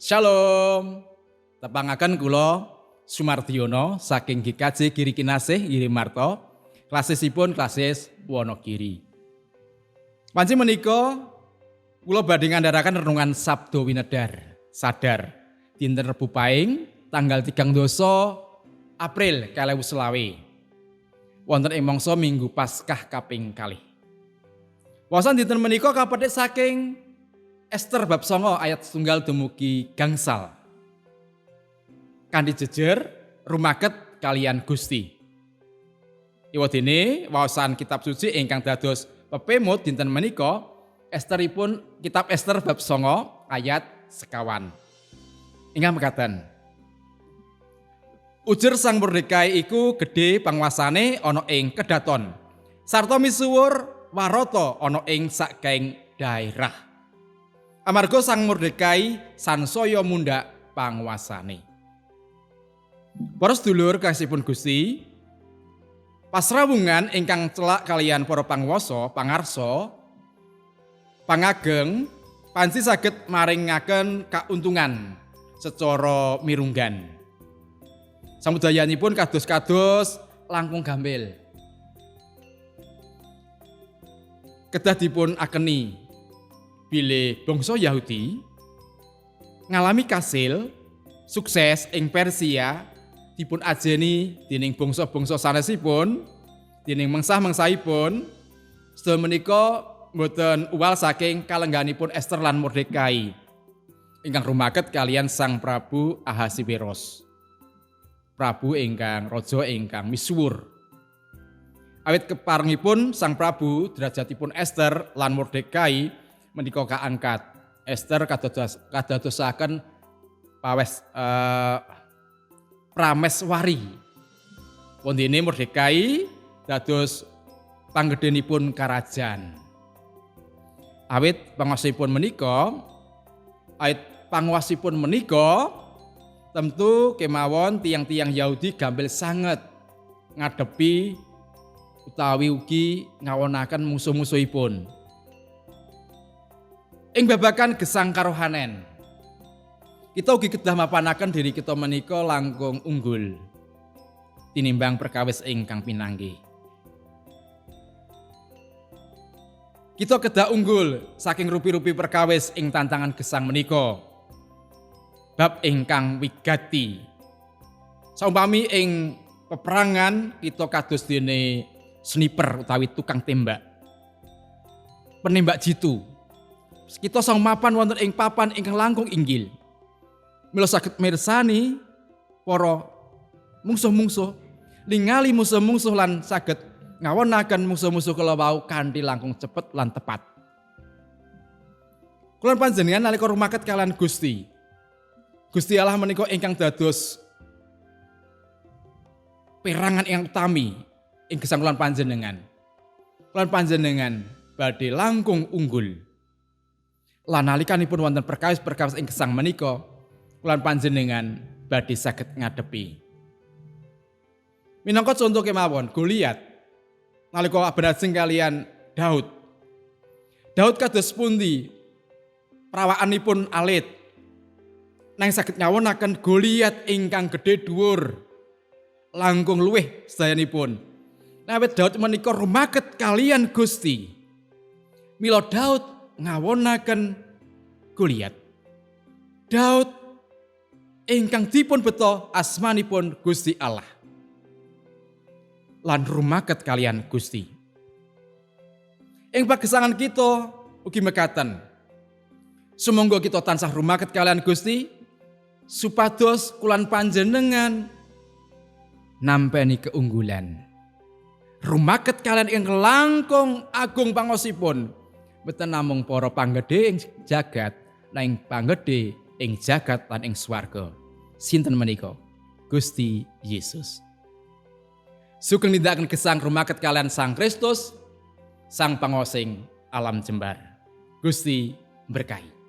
Shalom. Tepangaken kula Sumardiono saking GKJ Giri Kinasih Girimarto, klasisipun klasis Wonogiri. Panci menika kula badhe ngandharaken renungan Sabdo Winedar, sadar dinten Rebo Paing tanggal 30 April 2025. Wonten ing mangsa Minggu Paskah kaping kalih. Waosan dinten menika kapethik saking Ester bab 9 ayat setunggal dumugi gangsal. Kanthi jejer rumaket kalian Gusti. Ewadene waosan kitab suci ingkang dados pepemut dinten menika Esteripun kitab Ester bab 9 ayat sekawan. Ingkang mekaten. Ujer Sang Mordekai iku gedhe panguasane ana ing kedaton. Sarta misuwur warata ana ing sakaing daerah. Amarga Sang Mordekai sansaya mundhak panguasane. Para sedulur kasihipun Gusti, pasrawungan ingkang celak kalian para panguwasa, pangarsa, pangageng panci saged maringaken kauntungan secara mirunggan. Samudayanipun kados-kados langkung gampil. Kedah dipun akeni bilih bangsa Yahudi ngalami kasil sukses ing Persia dipun ajeni dening bangsa-bangsa sanesipun, dening mengsah-mengsahipun. Sedaya menika mboten uwal saking kalengganipun Ester lan Mordekai ingkang rumaket kalian Sang Prabu Ahasiweros. Prabu ingkang raja ingkang misuwur. Awit keparengipun Sang Prabu derajatipun Ester lan Mordekai menika kaangkat. Ester kadadosaken pawes prameswari. Wondene Mordekai dados panggedhenipun karajan. Awit panguwasipun menika, tentu kemawon tiang-tiang Yahudi gampil sanget ngadepi utawi ugi ngawonaken musuh-musuhipun. Ing babagan gesang karohanen, kita ugi kedah mapanaken diri kita menika langkung unggul tinimbang perkawis ingkang pinanggih. Kita kedah unggul saking rupi-rupi perkawis ing tantangan gesang menika. Bab ingkang wigati. Saumpami ing peperangan kita kados dene sniper utawi tukang tembak. Penembak jitu. Kita sang mapan wonten ing papan ingkang langkung inggil. Mila saged mirsani para mungsuh-mungsuh, ningali musuh-mungsuh lan saged ngawonaken musuh-musuh kala wau kanthi langkung cepet lan tepat. Kula panjenengan nalika rumaket kalian Gusti. Gusti Allah menika ingkang dados perangan ingkang utami ing gesang kula panjenengan. Kula panjenengan badhe langkung unggul. Lan nalikanipun wonten perkawis-perkawis ing gesang menika, kula panjenengan badhe saged ngadepi. Minangka conto kemawon Goliat nalika abenajeng kalian Daud. Daud kados pundi prawakanipun alit nanging saged ngawonaken Goliat ingkang gedhe dhuwur langkung luwih sedayanipun. Awit Daud menika rumaket kalian Gusti. Mila Daud ngawonaken Goliat. Daud ingkang dipun beto asmanipun Gusti Allah lan rumaket kalian Gusti. Ing pagesangan kita ugi mekaten. Sumangga kita tansah rumaket kalian Gusti supados kulan panjenengan nampeni keunggulan. Rumaket kalian ing langkung agung pangosipun, mboten namung para panggedhe ing jagat, nanging panggedhe ing jagat lan ing swarga. Sinten menika? Gusti Yesus. Sugeng nindakaken gesang rumaket kalian Sang Kristus, Sang Pangosing alam jembar. Gusti berkahi.